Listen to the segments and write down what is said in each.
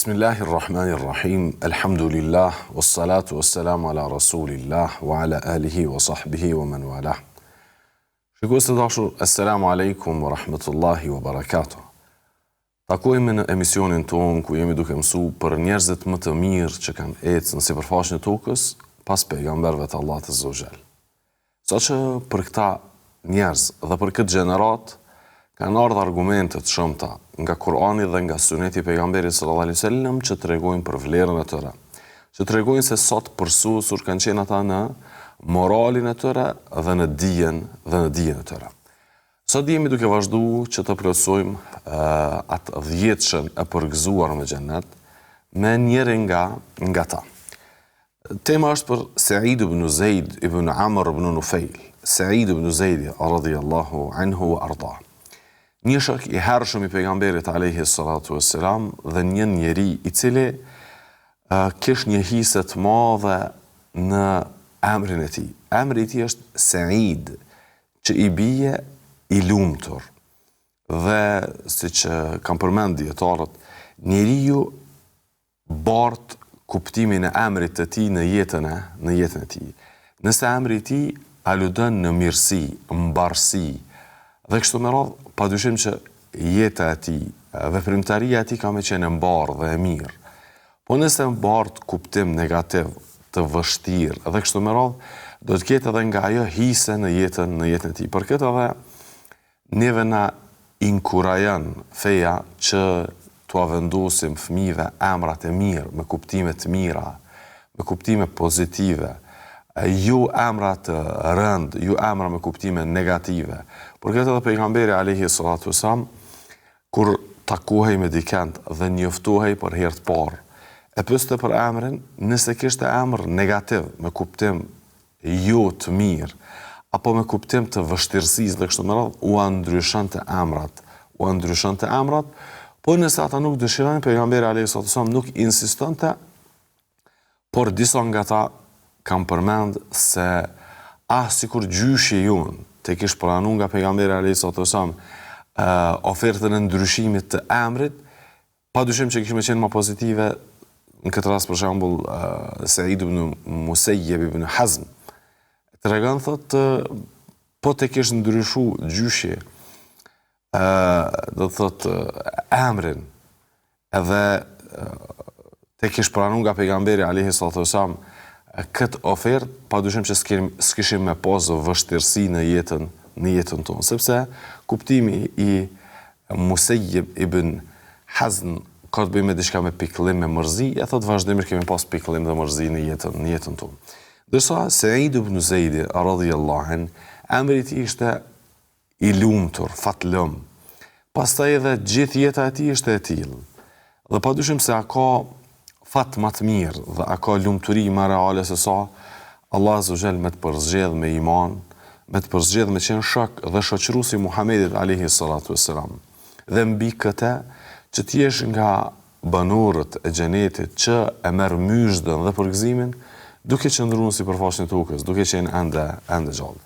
Bismillahir Rahmanir Rahim. Elhamdulillah wassalatu wassalamu ala Rasulillah wa ala alihi wa sahbihi wa man walah. Shikues të dashur, assalamu alaikum wa rahmatullahi wa barakatuh. Takohemi në emisionin tonë ku jemi duke mësu për njerëzit më të mirë që kanë ecë në sipërfaqen e tokës pas pejgamberëve të Allahut Azza wa Jall. Saqë për këta njerëz dhe për këtë gjeneratë kanë ardhur argumente të shumta nga Kur'ani dhe nga Suneti i Pejgamberit sallallahu alaihi wasallam që tregojnë për vlerën e tyre, që tregojnë se sa të përsosur kanë qenë ata në moralin e tyre dhe në dijen dhe në dijen e tyre. Sot jemi duke vazhdu që të plotësojmë atë dhjetëshen e përgëzuar me xhennet me njërin nga nga ta. Tema është për Seid ibn Zeid ibn Amr ibn Nufejl. Seid ibn Zeid radhiyallahu anhu wa arda. Një shok i hershëm i pejgamberit alayhi salatu wassalam dhe një njeri i cili kish një hise të madhe në emrin e tij. Emri i tij është Seid, që i bie i lumtur. Dhe siç kanë përmend dijetarët, njeriu bart kuptimin e emrit të tij në jetën e në jetën e tij. Nëse emri i tij aludon në mirësi, mbarësi dhe kështu me radhë, padyshim që jeta e tij, veprimtaria e tij ka me qenë e mbarë dhe e mirë. Po nëse mbart kuptim negativ, të vështirë dhe kështu me radhë, do të ketë edhe nga ajo hise në jetën në jetën e tij. Për këtë edhe neve na inkurajon feja që t'ua vendosim fëmijëve emrat e mirë, me kuptime të mira, me kuptime pozitive, jo emra të rëndë, jo emra me kuptime negative. Për këtë edhe pejgamberi alejhi salatu wasalam Kur takohej me dikend dhe njoftohej për herë të parë, e pyeste për emrin, nëse kishte emër negativ me kuptim jo të mirë, apo me kuptim të vështirësisë dhe kështu me radhë, ua ndryshonte emrat, ua ndryshonte emrat, por nëse ata nuk dëshironin, pejgamberi alejhi salatu wasalam nuk insistonte, Por disa nga ta kanë përmend se ah sikur gjyshi jonë të kish pranu nga pejgamberi alejhi salatu wasalam ofertën e ndryshimit të emrit, padyshim që kish me qenë ma pozitive në këtë rast për shembull Seid ibn Musayyib ibn Hazm tregon thotë po të kish ndryshu gjyshi ë do të thotë emrin Edhe të kish pranu nga pejgamberi alejhi salatu wasalam këtë ofertë, padyshim që s'kishim me pas vështirësi në jetën në jetën tonë, sepse kuptimi i Musejjib ibn Hazn ka të bëjë me diçka me pikëllim, me mërzi, e thotë vazhdimisht kemi pas pikëllim dhe mërzi në jetën në jetën tonë. Ndërsa Seid ibn Zeidi radhiyallahu an, emri i tij ishte i lumtur, fatlum. Pastaj edhe gjithë jeta e tij ishte e tillë. Dhe padyshim se a ka fat ma të mirë dhe a ka lumturi ma reale se sa Allah Azza wa Jall me të përzgjedh me iman, me të përzgjedh me qenë shok dhe shoqërues i Muhamedit alejhi salatu vesselam. Dhe mbi këtë që të jesh nga banorët e xhenetit që e merr myzhdën dhe përgëzimin duke qëndruar në sipërfaqen e tokës, duke qenë ende ende gjallë.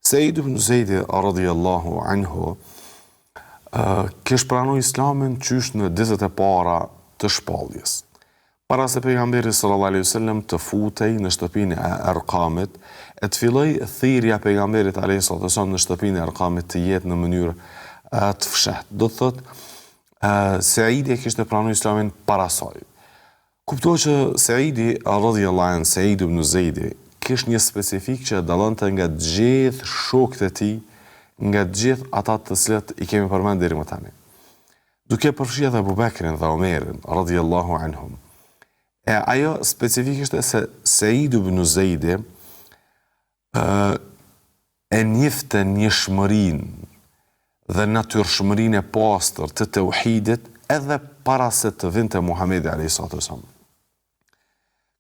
Seid ibn Zeidi radhiyallahu anhu kish pranu Islamin qysh në ditët e para të shpalljes. Para se pejgamberi sallallahu alaihi wasallam të futej në shtëpinë e Erkamit, e të fillojë thirrja e pejgamberit alaihi salatu wasallam në shtëpinë e Erkamit të jetë në mënyrë të fshehtë. Do të thotë Seidi e kishte pranu Islamin para saj. Kuptohet që Seidi, radhiyallahu anh, Seid ibn Zeidi, kish një specifikë që e dallonte nga të gjithë shokët e tij, nga të gjithë ata të cilët i kemi përmend deri më tani. Duke përfshi edhe Abu Bekrin dhe Omerin, radhiyallahu anhum. E ajo specifikë ishte se Seid ibn Zeidi e njifte njëshmërinë dhe natyrshmërinë e pastër të teuhidit edhe para se të vinte Muhamedi alejhi salatu vesselam.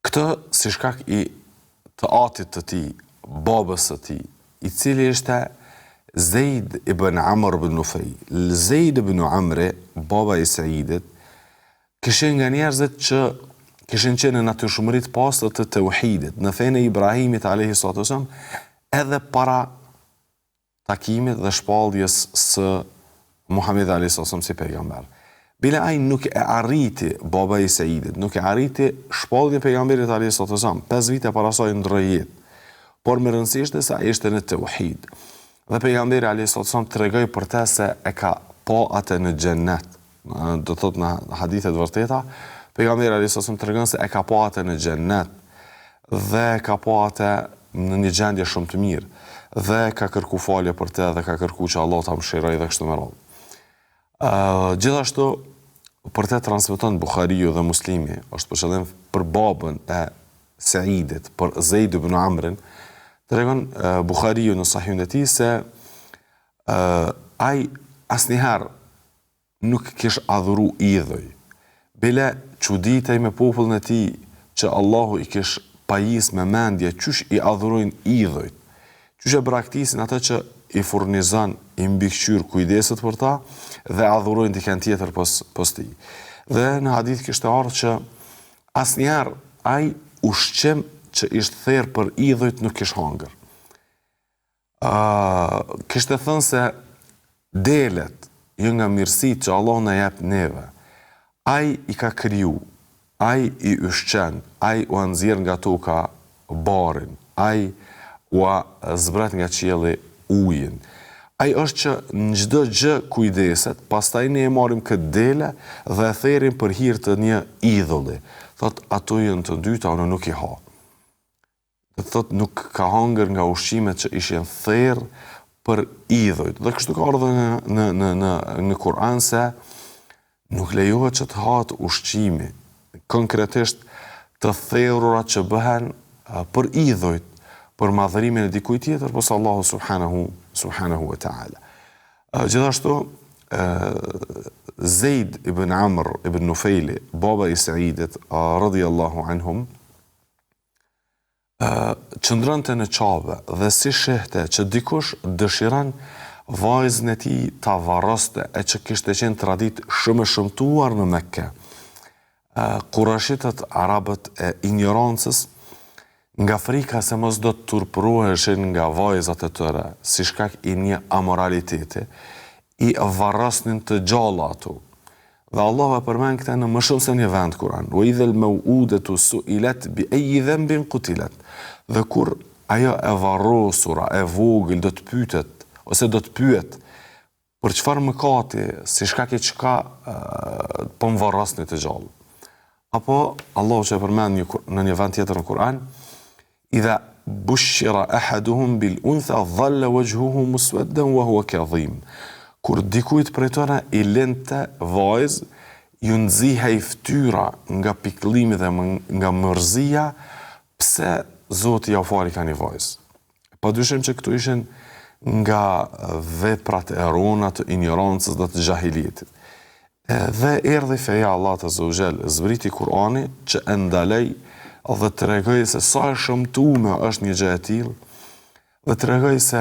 Këtë si shkak i të atit të tij, babës së tij, i cili ishte Zejd ibn Amr ibn Nufejl. Zejd ibn Amri, baba i Seidit, Kishin nga njerëzit që kishin qenë në natyrshmëri të pastër të teuhidit, në fenë e Ibrahimit alejhi salatu vesselam, edhe para takimit dhe shpalljes së Muhamedit alejhi salatu vesselam si pejgamber. Bile ai nuk e arriti, baba i Seidit, nuk e arriti shpalljen e pejgamberit alejhi salatu vesselam, 5 vite para saj ndrroi jetë. Por me rëndësi ishte se ai ishte në teuhid. Dhe pejgamberi alejhi salatu vesselam tregoi për të se e ka pa atë në xhennet. Do të thotë në hadithe të vërteta, pejgamberi alejhi salatu vesselam tregon se e ka pa atë në xhennet dhe e ka pa atë në një gjendje shumë të mirë dhe ka kërku falje për të dhe ka kërku që Allahu ta mëshirojë dhe kështu me radhë. Gjithashtu, për të transmeton Buhariu dhe Muslimi, është për qëllim për babën e Seidit, për Zeid ibn Amrin, tregon Buhariu në Sahihun e tij se ai asnjëherë nuk kish adhuru idhuj. Bile çuditej me popullin e tij që Allahu i kish pajis me mendje qysh i adhurojnë idhujt, qysh e braktisin atë që i furnizon, i mbikëqyr, kujdeset për ta dhe adhurojnë dikën tjetër pos pos tij. Dhe në hadith kishte ardhur që asnjëherë ai ushqim që ishte therë për idhujt nuk kish hangër. Kishte thënë se delet janë nga mirësitë që Allahu na jep neve. Ai i ka kriju, ai i ushqen, ai ua nxjerr nga toka barin, ai ua zbret nga qielli ujin. Ai është që në çdo gjë kujdeset, pastaj ne e marrim këtë dele dhe e therim për hir të një idhulli. Thotë, ato janë të ndyta, unë nuk i ha. Do të thotë nuk ka hangër nga ushqimet që ishin therë për idhujt. Dhe kështu ka ardhur në në në në në Kur'an se nuk lejohet që të hahet ushqimi, konkretisht të therura që bëhen për idhujt, për madhërimin e dikujt tjetër, pos Allahu subhanahu subhanahu wa taala. Gjithashtu Zeid ibn Amr ibn Nufejli, baba i Seidit, radhiyallahu anhum, qëndronte në Qabe dhe si shihte që dikush dëshiron vajzën e tij ta varroste e që kishte qenë traditë shumë e shëmtuar në Mekke. Kurajshitët arabët e injorancës nga frika se mos do të turpëroheshin nga vajzat e tyre si shkak i një amoraliteti, i varrosnin të gjalla ato. Dhe Allahu e përmend këtë në më shumë se një vend Kur'an. Wa idhel mau'udatu su'ilat bi ayyi dhanbin qutilat. Dhe kur ajo e varrosura, e vogël do të pyetet ose do të pyet për çfarë mëkati, si shkak i çka po më varrosni të gjallë. Apo Allahu që e përmend një, në një vend tjetër në Kur'an, Idha bushira ahaduhum bil untha dhalla wajhuhu muswaddan wa huwa kadhim. Kur dikujt prej tyre i lindte vajzë, ju nxihej fytyra nga pikëllimi dhe nga mërzia pse Zoti jau fali ka një vajzë. Padyshim që këto ishin nga veprat e rona të injorancës dhe të xhahilijetit. Dhe erdhi feja e Allahut azze ue xhel, zbriti Kur'ani që e ndaloi dhe tregoi se sa e shëmtume është një gjë e tillë dhe tregoi se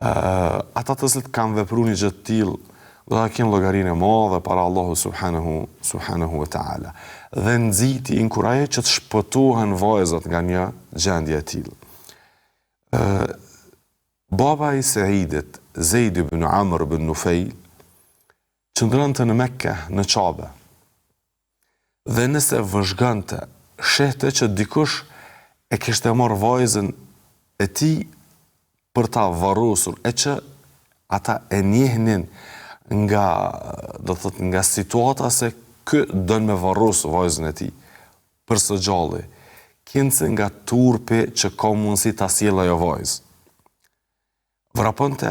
ata të cilët kanë vepru një gjë të tillë do ta kenë llogarinë e madhe para Allahu subhanahu subhanahu wa taala. Dhe nxiti inkurajoi që të shpëtohen vajzat nga një gjendje e tillë. Ë Baba i Seidit, Zejd ibn Amr ibn Nufejl, qëndronte në Mekke, në Qabe. Dhe nëse vëzhgonte, shihte që dikush e kishte marrë vajzën e tij për ta varrosur, e që ata e njihnin nga, do të thotë, nga situata se ky don me varros vajzën e tij. Për së gjalli, kinse nga turpi që ka mundësi ta sjellë ajo vajzë. Vraponte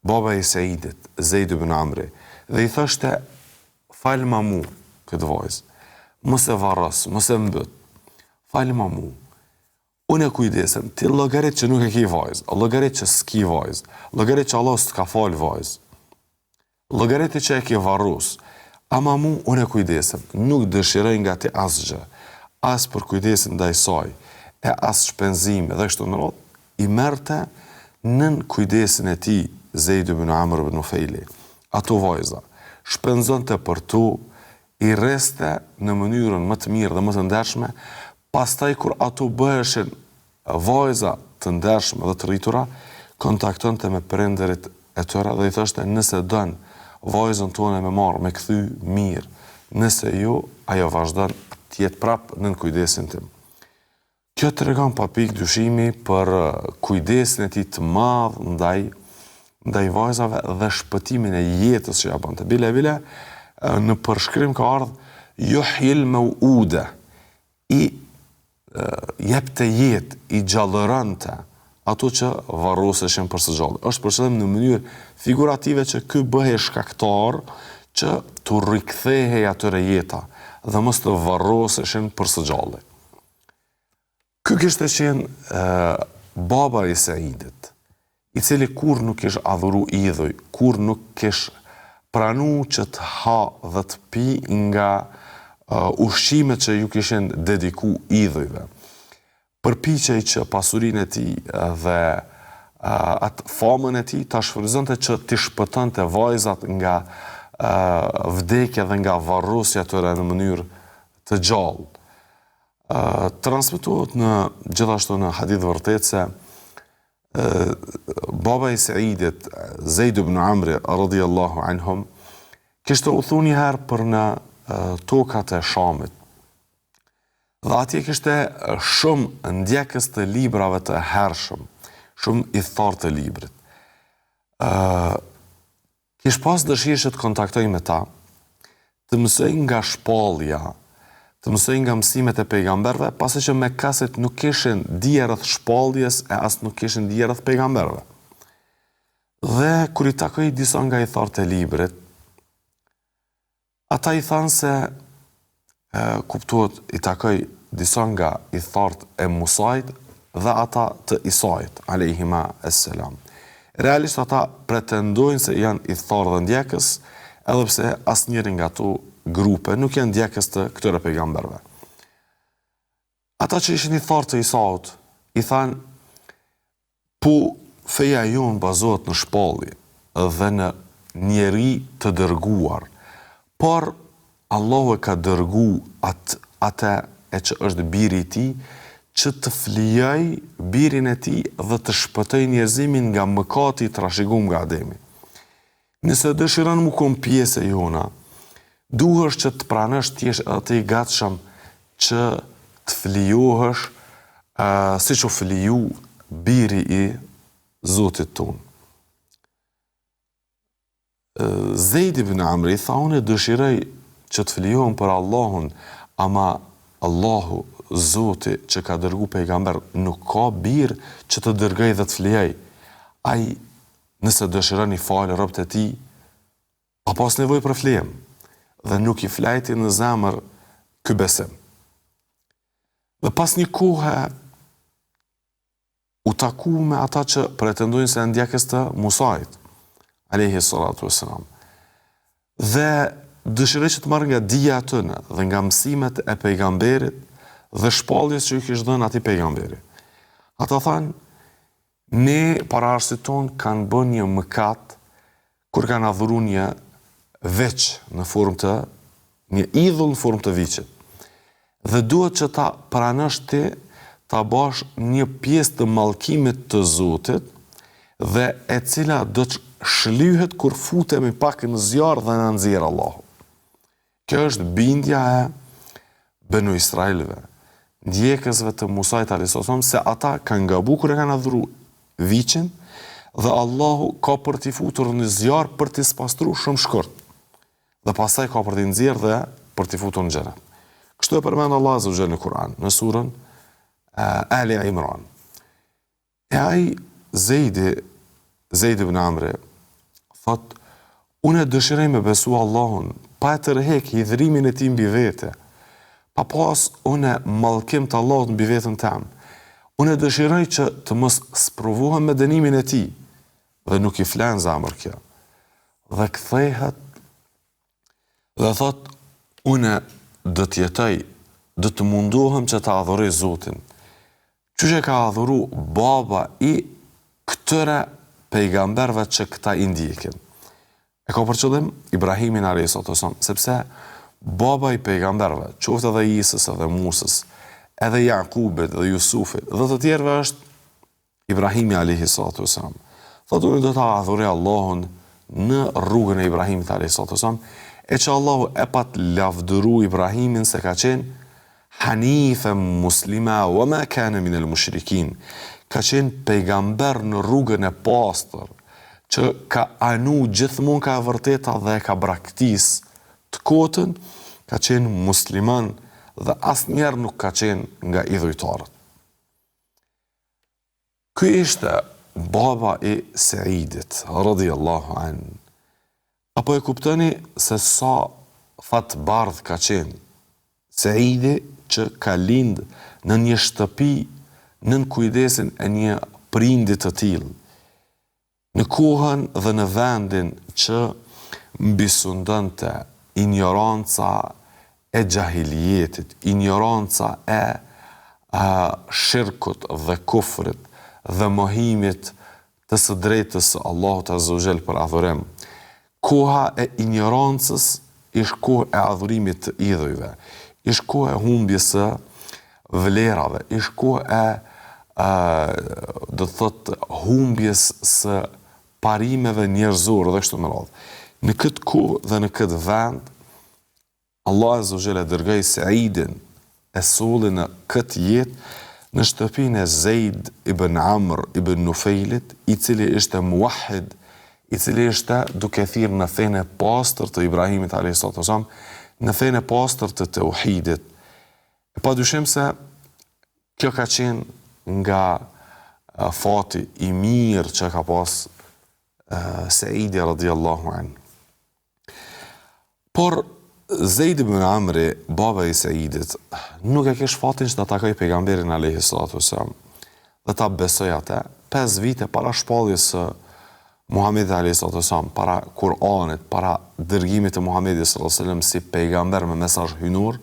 baba i Seidit, Zejd ibn Amri, dhe i thoshte, falma mu këtë vajzë, mos e varros, mos e mbyt, falma mu. Unë kujdesem, ti llogarit që nuk e ki vajzë, llogarit që s'ki vajzë, llogarit që Allahu s'të ka falë vajzë. Llogarite që e ke varros, ama mu unë kujdesem, nuk dëshiroj nga ti asgjë, as për kujdesin ndaj saj, e as shpenzime dhe kështu me radhë, i merrte nën kujdesin e tij Zejd ibn Amr ibn Nufejli ato vajza, shpenzonte për to, i rriste në mënyrën më të mirë dhe më të ndershme, pastaj kur ato bëheshin Vajza të ndershme dhe të rritura kontaktonte me prindërit e tyre dhe i thoshte nëse don. vajzën tonë me marrë, me kthy mirë, nëse jo, ajo vazhdon të jetë prapë nën kujdesin tim. Kjo tregon pa pikë dyshimi për kujdesin e tij të madh ndaj ndaj vajzave dhe shpëtimin e jetës që ja bënte. Bile bile në përshkrim ka ardhë juhjil meuude i jepte jetë, i gjallëronte ato që varroseshin për së gjalli. Është për qëllim në mënyrë figurative që ky bëhej shkaktar që t'u rikthehej atyre jeta dhe mos të varroseshin për së gjalli. Ky kishte qenë baba i Seidit, i cili kurrë nuk kish adhuru idhuj, kurrë nuk kish pranu që të ha dhe të pi nga ushqimet që ju kishin dediku idhujve. Përpiqej që pasurinë e tij dhe atë famën e tij ta shfrytëzonte që t'i shpëtonte vajzat nga vdekja dhe nga varrosja e tyre në mënyrë të gjallë. Transmetohet në gjithashtu në hadith vërtet se baba i Seidit, Zeid ibn Amri radhiyallahu anhum, kishte udhëtu një herë për në tokat e Shamit. Dhe atje kishte shumë ndjekës të librave të hershëm, shumë ithtarë të librit. Ë Kish pas dëshirë që të kontaktojë me ta, të mësojë nga shpallja, të mësojë nga mësimet e pejgamberëve, pasi që mekasit nuk kishin dije rreth shpalljes e as nuk kishin dije rreth pejgamberëve. Dhe kur i takoi disa nga ithtarët e librit, Ata i thanë se, kuptohet, i takoi disa nga ithtarët e Musait dhe ata të Isait, alejhima es-selam. Realisht ata pretendojnë se janë ithtarë dhe ndjekës, edhe pse asnjëri nga ato grupe nuk janë ndjekës të këtyre pejgamberëve. Ata që ishin ithtarë të Isaut, i thanë, Po feja jonë bazohet në shpallje dhe në njeri të dërguar, por Allahu e ka dërgu atë atë e që është biri i tij që të flijojë birin e tij dhe të shpëtojë njerëzimin nga mëkati i trashëguar nga Ademi. Nëse dëshiron mu kon pjesë e jona, duhesh që të pranosh të jesh edhe ti i gatshëm që të flijohesh siç u fliju biri i Zotit tonë. Zejd ibn Amri tha unë dëshiroj që të flijohem për Allahun, ama Allahu, Zoti që ka dërgu pejgamber, nuk ka bir që të dërgoj dhe të flijoj. Ai Nëse dëshiron i fal robët e tij, pa pas nevojë për flijim, dhe nuk i flejti në zemër ky besim. Dhe pas një kohe u taku me ata që pretendojnë se janë ndjekës të Musait, alejhi salatu vesselam. Dhe dëshiroi që të marrë nga dija e tyne dhe nga mësimet e pejgamberit dhe shpalljes që i kish dhënë atij pejgamberi. Ata thanë, Ne paraardhësit tonë kanë bërë një mëkat kur kanë adhuru një viç në formë të një idhull në formë të viçit. Dhe duhet që ta pranosh ti ta bash një pjesë të mallkimit të Zotit dhe e cila do të shlyhet kur futemi pak në zjarr dhe na nxjerr Allahu. Kjo është bindja e Benu Israilëve, ndjekësve të Musait alejhi selam se ata kanë gabu kur e kanë adhuru viçin dhe Allahu ka për t'i futur në zjarr për t'i spastru shumë shkurt. Dhe pastaj ka për t'i nxjerrë dhe për t'i futur në xhenet. Kështu e përmend Allahu azza wa jall në Kur'an, në surën Ali Imran. E ai Zejdi, Zejd ibn Amri, thotë, Unë e dëshiroj me besu Allahun, pa e tërhek hidhrimin e tij mbi vete, pa pas unë mallkim të Allahut mbi veten tem. Unë e dëshiroj që të mos sprovohem me dënimin e tij, dhe nuk i flen n'zemër kjo. Dhe kthehet Dhe thotë, unë do të jetoj, do të mundohem që ta adhuroj Zotin. Qysh e ka adhuru baba i këtyre pejgamberëve që këta i ndjekin. E ka për qëllim Ibrahimin alejhi salatu vesselam, sepse baba i pejgamberëve, qoftë edhe Isës edhe Musës, edhe Jakubit dhe Jusufit dhe të tjerëve është Ibrahimi alejhi salatu vesselam. Thotë unë do ta adhuroj Allahun në rrugën e Ibrahimit alayhi salatu wasalam, e që Allahu e pat lavdëru Ibrahimin se ka qenë Hanifen muslima wa ma kana min el mushrikin, ka qenë pejgamber në rrugën e pastër, që ka anu gjithmonë ka e vërteta dhe e ka braktis të kotën, ka qenë musliman dhe asnjëherë nuk ka qenë nga idhujtarët. Ky ishte baba i Seidit, radiallahu an. A po e kuptoni se sa fatbardh ka qenë Seidi që ka lind në një shtëpi nën kujdesin e një prindi të tillë, në kohën dhe në vendin që mbisundonte injoranca e xhahilijetit, injoranca e shirkut dhe kufrit dhe mohimit të së drejtës së Allahut azza wa xhel për adhurim. Koha e injorancës ish kohë e adhurimit të idhujve, ish kohë e humbjes së vlerave, ish kohë e do të thotë humbjes së parimeve njerëzore dhe kështu me radhë. Në këtë kohë dhe në këtë vend Allahu azza wa xhel e dërgoi Seidin, e solli në këtë jetë në shtëpinë e Zejd ibn Amr ibn Nufejlit, i cili ishte muwahhid, i cili ishte duke thirrë në fenë e pastër të Ibrahimit alayhi salatu wasalam, në fenë e pastër të teuhidit. E padyshim se kjo ka qenë nga fati i mirë që ka pas Seidi radiallahu anhu. Por Zejd ibn Amri, baba i Seidit, nuk e kish fatin që ta takojë pejgamberin alayhi salatu wasalam dhe ta besojë atë 5 vite para shpalljes së Muhamedit alayhi salatu wasalam, para Kur'anit, para dërgimit të Muhamedit sallallahu alaihi wasallam si pejgamber me mesazh hyjnor,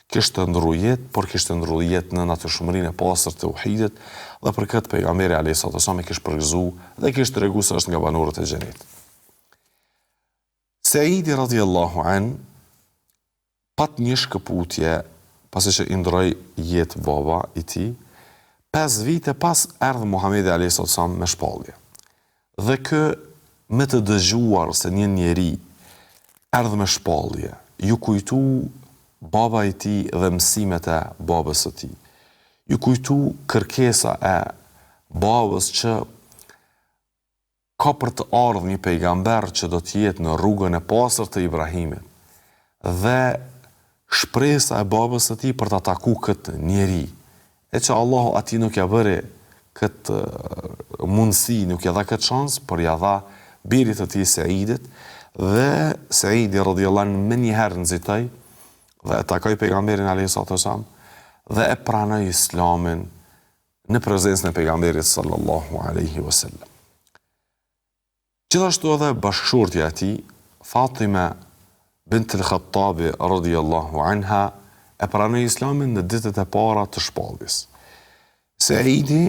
kishte ndrru jetë, por kishte ndrru jetë në natyrshmërinë e pastër të teuhidit dhe për këtë pejgamberi alayhi salatu wasalam e kish përgëzu dhe kish tregu se është nga banorët e xhenetit. Seidi radijallahu an pat një shkëputje pasi që i ndrroi jetë baba i tij, pesë vite pas erdh Muhamedi alejhi salatu selam me shpallje. Dhe ky me të dëgjuar se një njeri erdh me shpallje, ju kujtu baba i tij dhe mësimet e babës së tij. Ju kujtu kërkesa e babës që Ka për të ardhë një pejgamber që do të jetë në rrugën e pastër të Ibrahimit dhe shpresa e babës së tij për ta taku këtë njeri, e që Allahu atij nuk ia bëri këtë mundësi, nuk ia dha këtë shans, por ia dha birit të tij Seidit dhe Seidi radhiyallahu anhu menjëherë nxitoi dhe e takoi pejgamberin alayhi salatu wasalam dhe e pranoi Islamin në prezencën e pejgamberit sallallahu alaihi wasallam. Gjithashtu edhe bashkëshortja e tij, Fatime bint al-Khattabi radhiyallahu anha, e pranoi Islamin në ditët e para të shpalljes. Seidi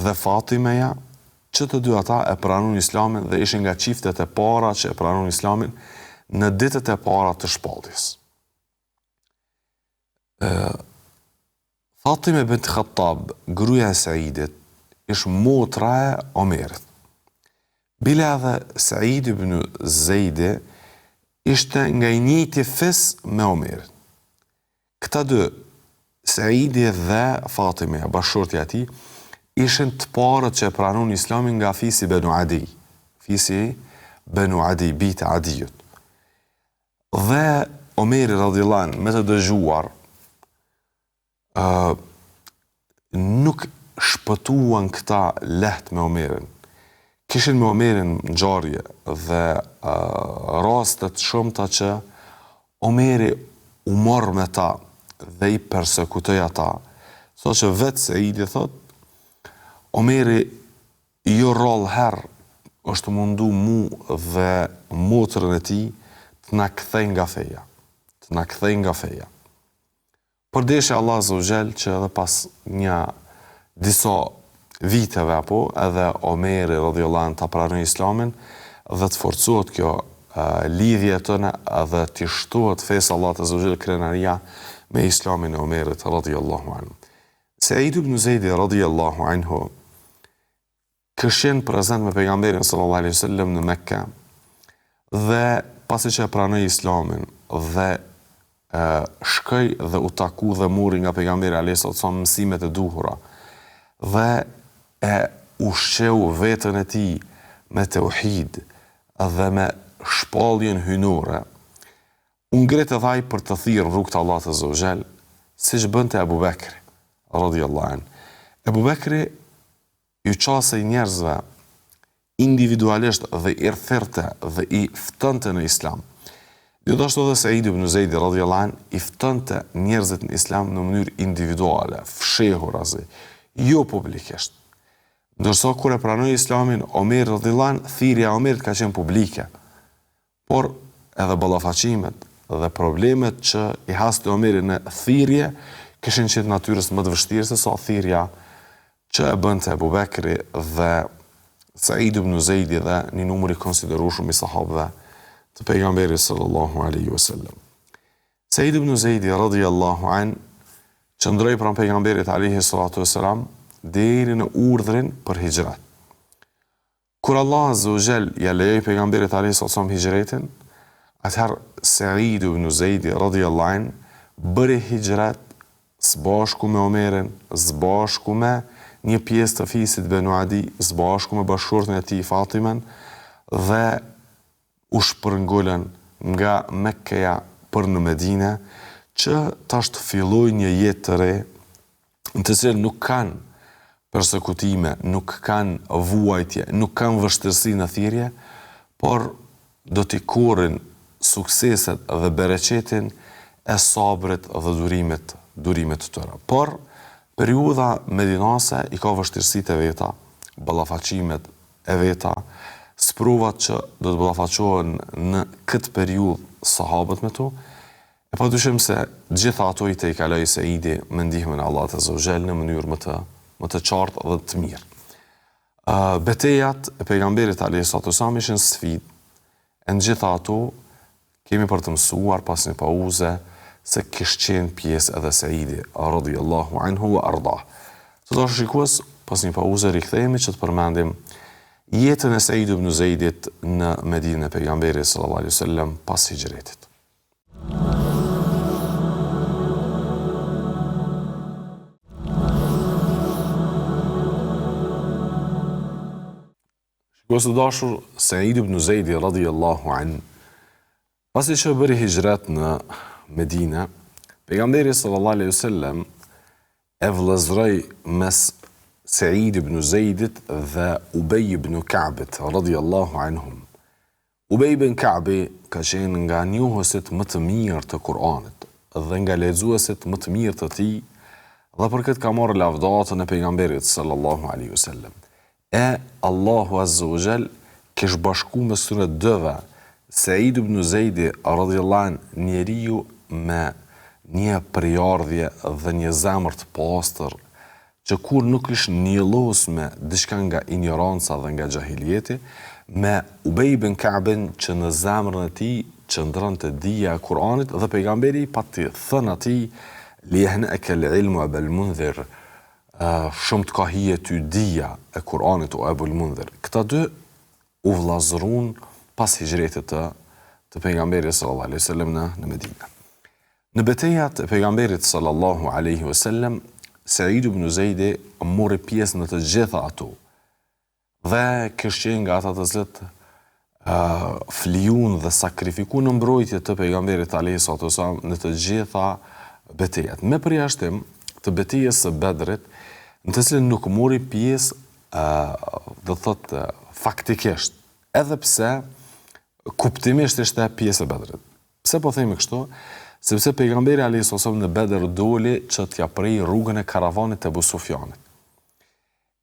dhe Fatimeja, që të dy ata e pranuan Islamin dhe ishin nga çiftet e para që e pranuan Islamin në ditët e para të shpalljes. Fatime bint Khattab, gruaja e Seidit, ish motra e Omerit. Bile edhe Seid ibn Zeidi ishte nga i njëjti fis me Omerin. Këta dy, Seidi dhe Fatimeja, bashkëshortja e tij, ishin të parët që e pranuan Islamin nga fisi Benu Adi, fisi Benu Adi, bijtë e Adiut. Dhe Omeri radhiyallahu anhu me të dëgjuar ë nuk shpëtuan këta lehtë me Omerin. Kishin me Omerin ngjarje dhe raste të shumta që Omeri u mor me ta dhe i persekutoi ata. Saqë vetë Seidi thotë, Omeri Jo rrallë herë është mundu mu dhe motrën e tij të na kthej nga feja, të na kthej nga feja. Por deshi Allah azza wa xhel që edhe pas nja disa viteve apo edhe Omeri radhiyallahu anhu ta pranojë Islamin dhe të forcohet kjo lidhje e tyne dhe t'i shtohet fesë Allahut azza wa xhel krenaria me Islamin e Omerit radhiyallahu anhu. Seid ibn Zeidi radhiyallahu anhu. Kish qenë prezent me pejgamberin sallallahu alaihi wasallam në Mekë dhe pasi që e pranoi Islamin dhe e, shkoi dhe u taku dhe mori nga pejgamberi alaihi wasallam mësimet e duhura dhe e ushqeu veten e tij me teuhid dhe me shpalljen hyjnore, u ngrit edhe ai për të thirrë në rrugë të Allahut azza wa xhel, siç bënte Ebu Bekri, radijallahu anh. Ebu Bekri ju qasej njerëzve individualisht dhe i thirrte dhe i ftonte në Islam. Gjithashtu edhe Seid ibn Zeidi radijallahu anh i ftonte njerëzit në Islam në mënyrë individuale, fshehurazi, jo publikisht. Ndërsa kur e pranoi Islamin Omeri radijallahu anh, thirrja e Omerit ka qenë publike. Por edhe ballafaqimet dhe problemet që i haste Omeri në thirrje kishin qenë të natyrës më të vështirë se sa thirrja që e bënte Ebu Bekri dhe Said ibn Zeidi dhe një numër i konsiderueshëm i sahabëve të pejgamberit sallallahu alaihi wasallam. Said ibn Zeidi radhiyallahu an qëndroi pranë pejgamberit alaihi salatu wasalam deri në urdhrin për hixhret. Kur Allah azza wa jall ia lejoi pejgamberit alaihi salatu wasalam hixhretin, atëherë Said ibn Zeidi radhiyallahu an bëri hixhret së bashku me Omerin, së bashku me një pjesë të fisit Benu Adi, së bashku me bashkëshorten e tij Fatimen dhe u shpërngulën nga Mekkeja për në Medine, që tash të fillojnë një jetë të re, në të cilën nuk kanë persekutime, nuk kanë vuajtje, nuk kanë vështirësi në thirrje, por do t'i korrin sukseset dhe bereqetin e sabrit dhe durimit, durimit të tyre. Por, periudha medinase i ka vështirësitë e veta, ballafaqimet e veta, sprovat që do të ballafaqohen në këtë periudhë sahabët me to, e padyshim se gjitha ato i tejkaloi Seidi me ndihmën e Allahut azza wa xhel në mënyrë më të më të qartë dhe të mirë. Betejat e pejgamberit alayhi salatu wasallam ishin sfidë. E në gjitha ato kemi për të mësuar pas një pauze se kish qenë pjesë edhe Seidi radhiyallahu anhu wa arda. Të dashur shikues, pas një pauze rikthehemi që të përmendim jetën e Seid ibn Zeidit në Medinën e pejgamberit sallallahu alaihi wasallam pas hixhretit. Shikues të dashur, Seid ibn Zeidi radhiyallahu an, pasi që bëri hixhret në Medinë, pejgamberi sallallahu alaihi wasallam e vëllazëroi mes Seid ibn Zeidit dhe Ubej ibn Ka'bit radhiyallahu anhum. Ubej ibn Ka'bi ka qenë nga njohësit më të mirë të Kur'anit dhe nga lexuesit më të mirë të tij dhe për këtë ka marrë lavdatën e pejgamberit sallallahu alaihi wasallam. E Allahu azza wa jall kish bashku mes këtyre dyve Seid ibn Zeidi radhiyallahu an njeriu me një prejardhje dhe një zemër të pastër që kurrë nuk ish njollos me diçka nga injoranca dhe nga xhahilijeti, me Ubej ibn Ka'bin që në zemrën e tij qëndronte dija e Kur'anit dhe pejgamberi i pati thënë atij liyahne'ke al-ilmu Ebel Mundhir, shumë të ka hije ty dija e Kur'anit o Ebul Mundhir. Këta dy u vëllazëruan pas hixhretit të të pejgamberit sallallahu alaihi wasallam në në Medinë. Në betejat e pejgamberit sallallahu alaihi wasallam, Seid ibn Zeidi mori pjesë në të gjitha ato. Dhe kish qenë nga ata të cilët uh, flijun dhe sakrifikun në mbrojtje të pejgamberit alaihi salatu wasallam në të gjitha betejat. Me përjashtim të betejës së Bedrit, në të cilën nuk mori pjesë do të thotë faktikisht, edhe pse kuptimisht ishte pjesë e Bedrit. Pse po themi kështu? Sepse pejgamberi alayhi sallam në Bedër doli që t'ia prejë rrugën e karavanit të Ebu Sufjanit.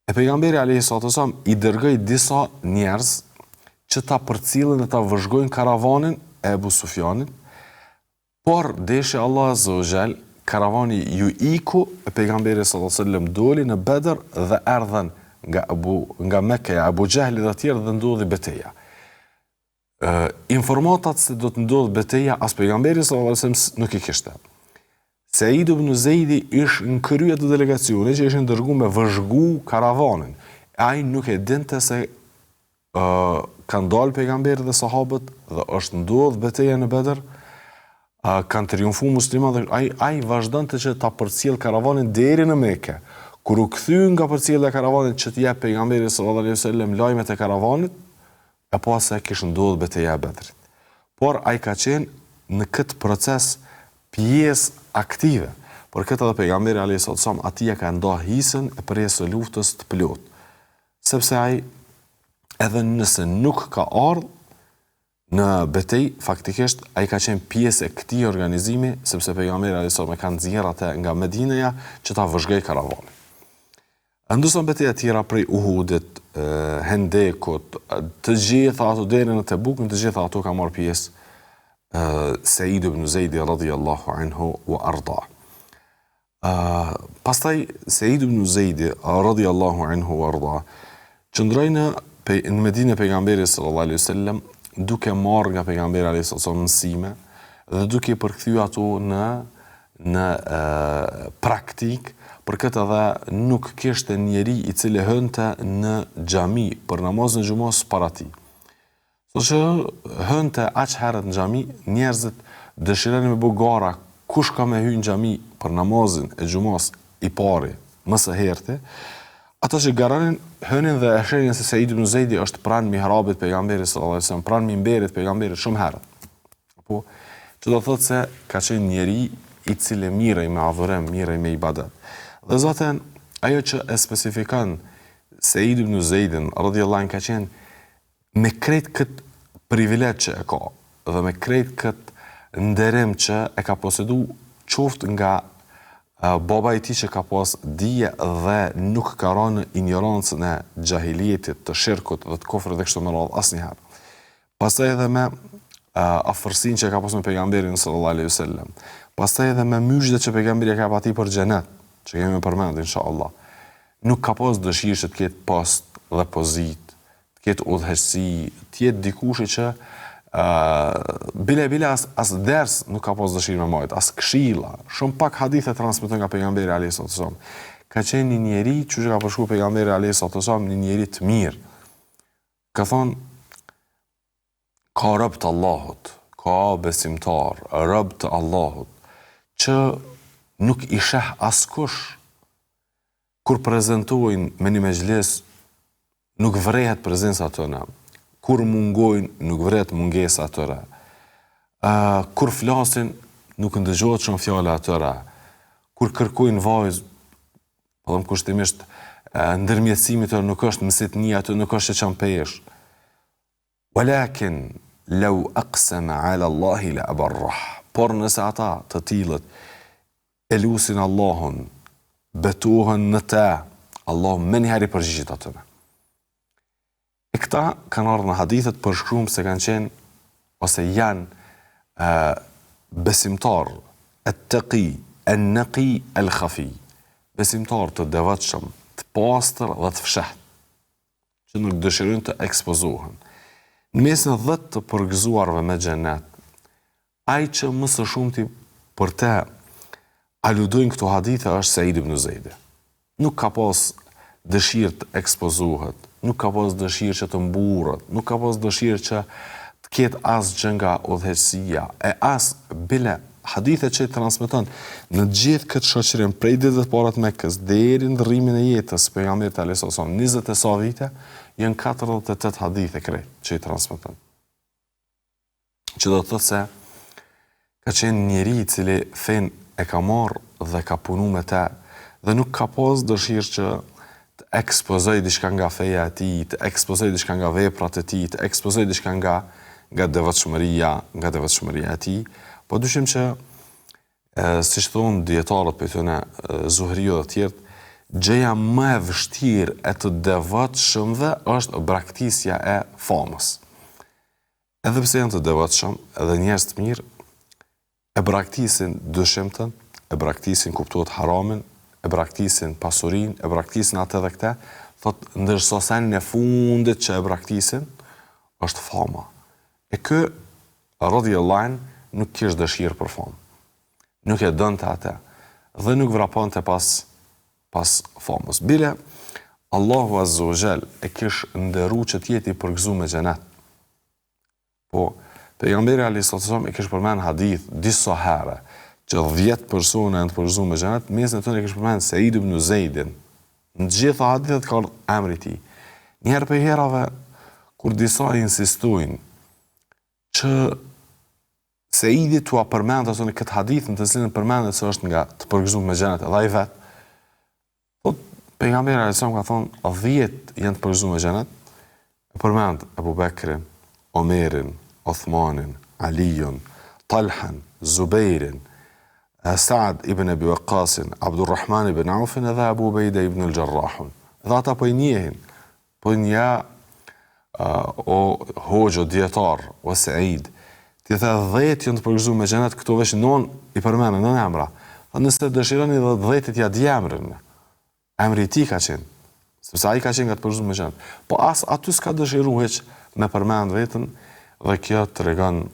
E pejgamberi alayhi sallam i dërgoi disa njerëz që ta përcjellin dhe ta vëzhgojnë karavanin e Ebu Sufjanit, Por deshi Allahu azza wa jall, karavani ju iku e pejgamberi sallallahu alejhi wasallam doli në Bedër dhe erdhën nga Abu nga Mekkeja, Abu Xhehli dhe të tjerë dhe ndodhi beteja. Ë informatat se do të ndodhë beteja as pejgamberi sallallahu alejhi wasallam nuk i kishte. Seid ibn Zeidi ish në krye të delegacionit që ishin dërgu me vëzhgu karavanin. E ai nuk e dinte se uh, kanë dalë pejgamberi dhe sahabët dhe është ndodhë beteja në Bedër, uh, kanë triumfu muslimanët dhe ai, ai vazhdonte që ta përcjell karavanin deri në Mekë. Kur u kthy nga përcjellja e karavanit që t'i jep pejgamberi sallallahu alaihi wasallam lajmet e karavanit, e pa se kish ndodhë beteja e Bedrit. Por ai ka qenë në këtë proces pjesë aktive. Për këtë edhe pejgamberi alejhi salatu selam atij ia ka nda hisën e presë së luftës të plotë. Sepse ai edhe nëse nuk ka ardhë në betejë, faktikisht ai ka qenë pjesë e këtij organizimi, sepse pejgamberi alejhi selam e ka nxjerrë atë nga Medineja që ta vëzhgojë karavanin. Ndërsa në beteja tjera prej Uhudit, Hendekut, të gjitha ato deri në Tebuk, në të gjitha ato ka marrë pjesë Seid ibn Zeidi radhiyallahu anhu wa arda. Pastaj Seid ibn Zeidi radhiyallahu anhu wa arda qëndroi në në Medinë e pejgamberit sallallahu alaihi wasallam duke marrë nga pejgamberi alaihi wasallam mësime dhe duke i përkthyer ato në në praktikë, për këtë edhe nuk kishte njeri i cili hynte në xhami për namazin e xhumasë para tij. Saqë hynte aq herët në xhami, njerëzit dëshironin me bo gara kush ka me hy në xhami për namazin e xhumasë i pari, më së herti. Ata që garonin hynin dhe e shihnin se Seid ibn Zeidi është pranë mihrabit pejgamberit sallallahu alajhi wasallam, pranë mimberit pejgamberit shumë herët. Po, që do të thotë se ka qenë njeri i cili mirrej me adhurim, mirrej me ibadet. Dhe zaten, ajo që e specifikon Seid ibn Zeidin, radijallahu anhu, ka qenë me krejt këtë privilegj që e ka, dhe me krejt këtë nderim që e ka posedu qoftë nga baba i tij që ka pas dije dhe nuk ka ra në injorancën e xhahilijetit, të shirkut dhe të kufrit dhe kështu me radhë asnjëherë. Pastaj edhe me afërsinë që e ka pas me pejgamberin sallallahu alaihi wasallam. Pastaj edhe me myzhdet që pejgamberi e ka jap atij për xhenet, që kemi me përmend inshallah. Nuk ka pas dëshirë që të ketë post dhe pozitë, të ketë udhëheqësi, të jetë dikushi që ë bile bile as as ders nuk ka pas dëshirë me majt, as këshilla. Shumë pak hadithe transmeton nga pejgamberi alaihi wasallam. Ka qenë një njeri që e ka përshkru pejgamberi alaihi wasallam, një njeri të mirë. Ka thonë, ka rob të Allahut, ka besimtar, rob të Allahut, që nuk i sheh askush, kur prezentojnë me një mexhlis, nuk vrehet prezenca e tyre, kur mungojnë, nuk vrehet mungesa e tyre, kur flasin, nuk ndëgjohet shumë fjala e tyre, kur kërkojnë vajzë, Po them kushtimisht, ndërmjetësimi i tyre nuk është në sitni, aty nuk është që çon peshë. Walakin law aqsama ala Allahi la abarrah. Por nëse ata të tillët e lusin Allahun, betohen në të, Allahu menjëherë i përgjigjet atyre. E këta kanë ardhur në hadithe të përshkruar se kanë qenë ose janë ë besimtar, et-taqi, en-naqi, el-khafi. Besimtar të devotshëm, të pastër dhe të fshehtë, që nuk dëshirojnë të ekspozohen. Në mesin e 10 të përgëzuarve me xhenet, Ai që më së shumti për te aludojnë këto hadithe është Seid ibn Zeidi. Nuk ka pas dëshirë të ekspozohet, nuk ka pas dëshirë që të mburret, nuk ka pas dëshirë që të ketë asgjë nga udhëheqësia, e as bile hadithet që i transmeton në gjithë këtë shoqërim prej ditëve të para të Mekës deri në ndërrimin e jetës së pejgamberit alejhi selam 20 e sa vite janë 48 hadithe krejt që i transmeton. Që do të thotë se ka qenë njeri i cili fenë e ka marrë dhe ka punu me te dhe nuk ka pas dëshirë që të ekspozojë diçka nga feja e tij, të ekspozojë diçka nga veprat e tij, të ekspozojë diçka nga nga devotshmëria, nga devotshmëria e tij. Pa dyshim që siç thonë dijetarët prej tyne Zuhriu dhe të tjerët, gjëja më e vështirë e të devotshmëve është braktisja e famës. Edhe pse janë të devotshëm dhe njerëz të mirë, e braktisin dyshimtën, e braktisin kuptohet haramin, e braktisin pasurinë, e braktisin atë dhe këtë, thotë ndërsa senin e fundit që e braktisin është fama. E ky radijallahu anh nuk kish dëshirë për famë. Nuk e donte atë dhe nuk vraponte pas pas famës. Bile. Allahu Azza wa Jall e kish nderu që të jetë i përgëzu me xhenet. Po, pejgamberi alayhi salatu wasallam e kish përmend hadith disa herë që 10 persona janë të përgëzuar me xhenet, mesin e tyre e kish përmend Seid ibn Zeidin. Në të gjitha hadithet ka ardhur emri i tij. Një herë prej herave kur disa insistojnë që Seidi t'ua përmend ato në këtë hadith në të cilin përmendet se është nga të përgëzuar me xhenet edhe ai vet. Po pejgamberi alayhis salam ka thonë 10 janë të përgëzuar me xhenet. E përmend Abu Bekrin, Omerin, Othmanin, Alijun, Talhan, Zubejrin, Saad ibn Abi Waqqasin, Abdurrahman ibn Aufin edhe Abu Ubejde ibn al-Jarrahun. Edhe ata po i njehin, Po ja o hoxhë, o dijetar, o Seid, ti the 10 janë të përgëzuar me xhenet, këto veç non i përmende non emra. Tha nëse dëshironi dhe të dhjetit ja di emrin. Emri i tij ka qenë, sepse ai ka qenë nga të përgëzuar me xhenet. Po as aty s'ka dëshiru hiç me përmend veten dhe kjo tregon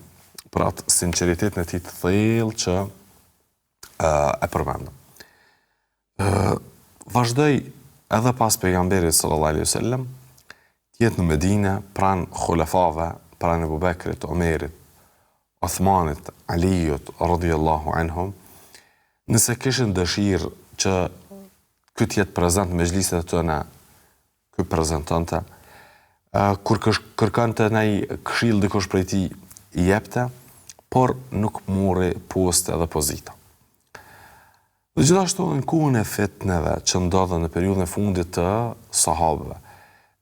për atë sinqeritetin e tij të thellë që e përmendëm. Vazhdoi edhe pas pejgamberit sallallahu alaihi wasallam të jetë në Medinë pranë khulefave, pranë Ebu Bekrit, Omerit, Othmanit, Aliut radhiyallahu anhum, nëse kishin dëshirë që ky të jetë prezent në mexhliset e tyre, ky prezentonte, kur kërkonte naj këshillë dikush prej tij i jepte, por nuk mori poste dhe pozita. Dhe gjithashtu në kohën e fitneve që ndodhën në periudhën e fundit të sahabëve,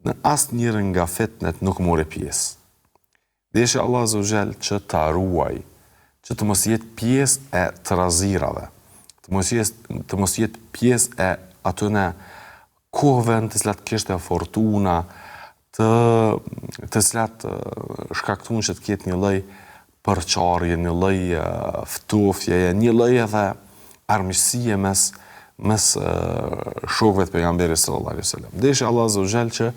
në asnjërën nga fitnet nuk mori pjesë. Deshi Allahu Azza wa Jall që ta ruaj, që të mos jetë pjesë e trazirave, të mos jetë të mos jetë pjesë e atyne kohëve në të cilat kishte fortuna, të të cilat shkaktuan që të ketë një lloj përçarje, një lloj ftofjeje, një lloj edhe armiqësie mes mes shokëve të pejgamberit sallallahu alaihi wasallam. Deshi Allahu azza wa jall që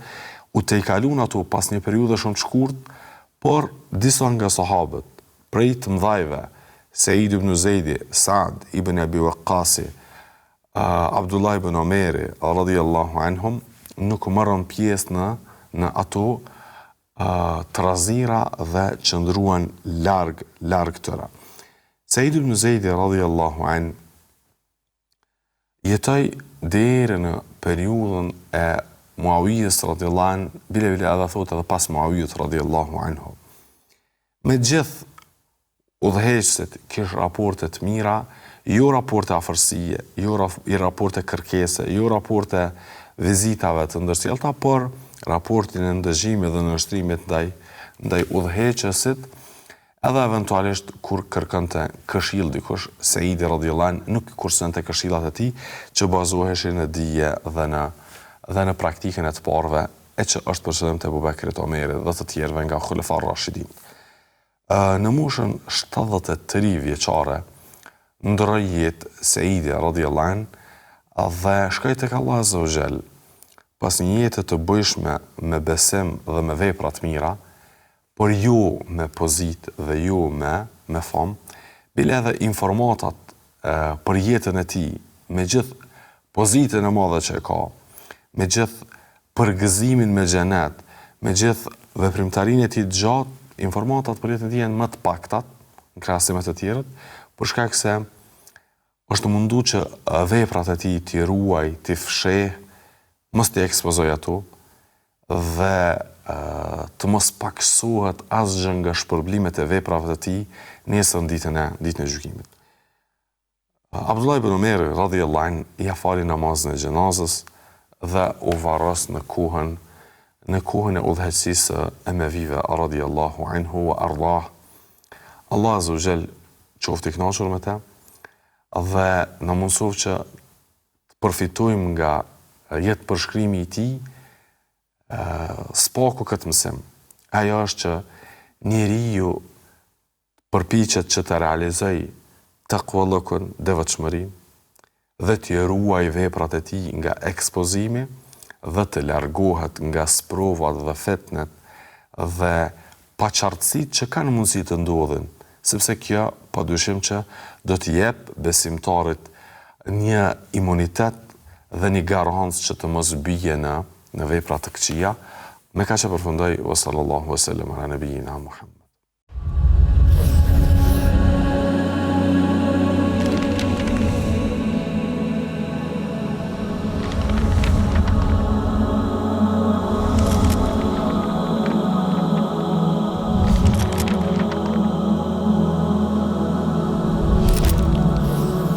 u tejkalun ato pas një periudhe shumë të shkurt, por disa nga sahabët prej të mëdhajve, Seid ibn Zeidi, Saad ibn Abi Waqqasi, Abdullah ibn Omeri, radhiyallahu anhum, nuk morën pjesë në në ato trazira dhe qëndruan larg larg tyre. Seid ibn Zeidi radhiyallahu an jetoi deri në periudhën e Muawijes radhiyallahu an, bile bile edhe thotë edhe pas Muawijes radhiyallahu anhu. Me gjithë udhëheqësit kish raporte të mira, jo raporte afërsie, jo raporte kërkese, jo raporte vizitave të ndërsjellta, por raportin e ndëgjimit dhe nënshtrimit ndaj ndaj udhëheqësit, edhe eventualisht kur kërkonte këshillë dikush, Seidi radhiyallahu anh nuk i kursente këshillat e tij që bazoheshin në dije dhe në dhe në praktikën e të parëve e që është për qëllim të Ebu Bekrit, Omerit dhe të tjerëve nga Hulefa Rashidin. Në moshën 73 vjeçare, ndërroi jetë Seidi radhiyallahu anh dhe shkoi tek Allahu azza wa jall pas një jete të bujshme me besim dhe me vepra të mira, por jo me pozitë dhe jo me me famë, bile edhe informatat për jetën e tij, me gjithë pozitën e madhe që e ka, me gjithë përgëzimin me xhenet, me gjithë veprimtarinë e tij të gjatë, informatat për jetën e tij janë më të paktat në krahasim me të tjerët, për shkak se është mundu që veprat e tij t'i ruaj, t'i fsheh, mos t'i ekspozoj ato dhe të mos pakësohet asgjë nga shpërblimet e veprave të tij nesër në ditën e ditën e gjykimit. Abdullah ibn Omeri radhiyallahu anh ia fali namazin e xhenazës dhe u varros në kohën në kohën e udhëheqësisë së Emevive radhiyallahu anhu wa ardah. Allah azza wa jall qoftë i kënaqur me të dhe na mundësoftë që të përfitojmë nga jetëpërshkrimi i tij së paku këtë mësim. Ajo është që njeriu përpiqet që të realizojë takvallëkun, devotshmërinë, dhe t'i ruajë veprat e tij nga ekspozimi dhe të largohet nga sprovat dhe fitnet dhe paqartësitë që kanë mundësi të ndodhin, sepse kjo padyshim që do t'i jep besimtarit një imunitet. dhe një garancë që të mos bie në në vepra të këqija. Me kaq e përfundoj, wa sallallahu wa sallam ala nabiyina Muhammad.